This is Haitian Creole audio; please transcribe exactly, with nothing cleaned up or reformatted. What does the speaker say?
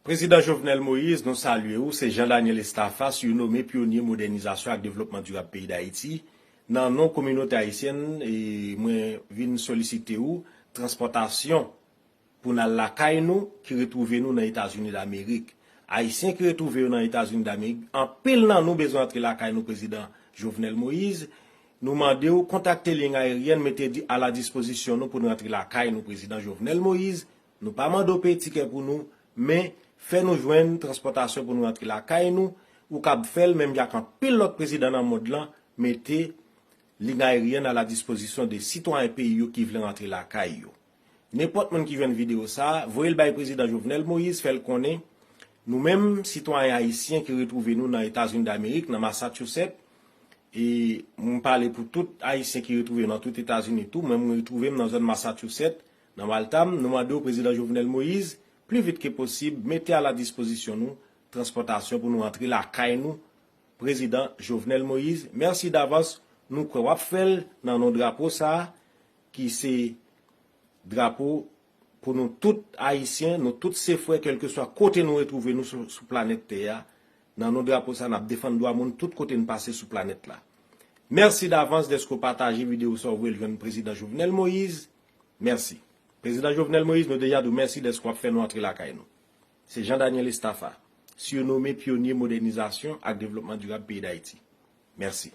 Prezidan Jovenel Moïse, nou salye w, se Jean Daniel Estafa, siwnome pyonye modènizasyon ak devlopman dirab peyi Dayiti. Nan non kominote ayisyèn, e mwen vin solisite w transpòtasyon pou n al lakay nou ki retwouve nou nan Etazini Damerik. Ayisyen ki retwouve yo nan Etazini Damerik, anpil nan nou bezwen antre lakay nou, Prezidan Jovenel Moïse. Nou mande w kontakte liy ayeryèn, mete di- a la dispozisyon nou pou nou antre lakay nou, Prezidan Jovenel Moïse. Nou pa mande w peye tikè pou nou, men fè nou jwenn transpòtasyon pou nou antre lakay nou. Ou kab fè l menm jan ak anpil lòt prezidan nan mond lan, mete liy ayeryèn a la dispozisyon de sitwayen peyi yo ki vle rantre lakay yo. Nenpòt moun ki jwenn videyo sa a, voye l bay Prezidan Jovenel Moïse, fè l konnen nou menm, sitwayen ayisyen ki retwouve nou nan Etazini Damerik, nan Massachusetts, e m pale pou tout ayisyen ki retwouve yo nan tout Etazini tou, mwen m retwouve m nan zòn Massachusetts, nan Waltham, nou mande w, Prezidan Jovenel Moïse, pli vit ke posib, mete a la dispozisyon nou transpòtasyon pou nou antre lakay nou, Prezidan Jovenel Moïse. Mèsi davans, nou kwè w ap fè l nan non drapo sa a, ki se drapo pou nou tout ayisyen, nou tout se frè, kèlkeswa kote nou retwouve nou sou, sou planèt tè a. Nan non drapo sa, n ap defann dwa moun tout kote n pase sou planèt la. Mèsi davans dèske w pataje videyo sa a, w voye l jwenn Prezidan Jovenel Moïse. Mèsi. Prezidan Jovenel Moïse, nou deja di w mèsi dèske w ap fè nou antre lakay nou. Se Jean Daniel Estafa, siwnome pyonye modènizasyon ak devlopman dirab peyi Dayiti. Mèsi.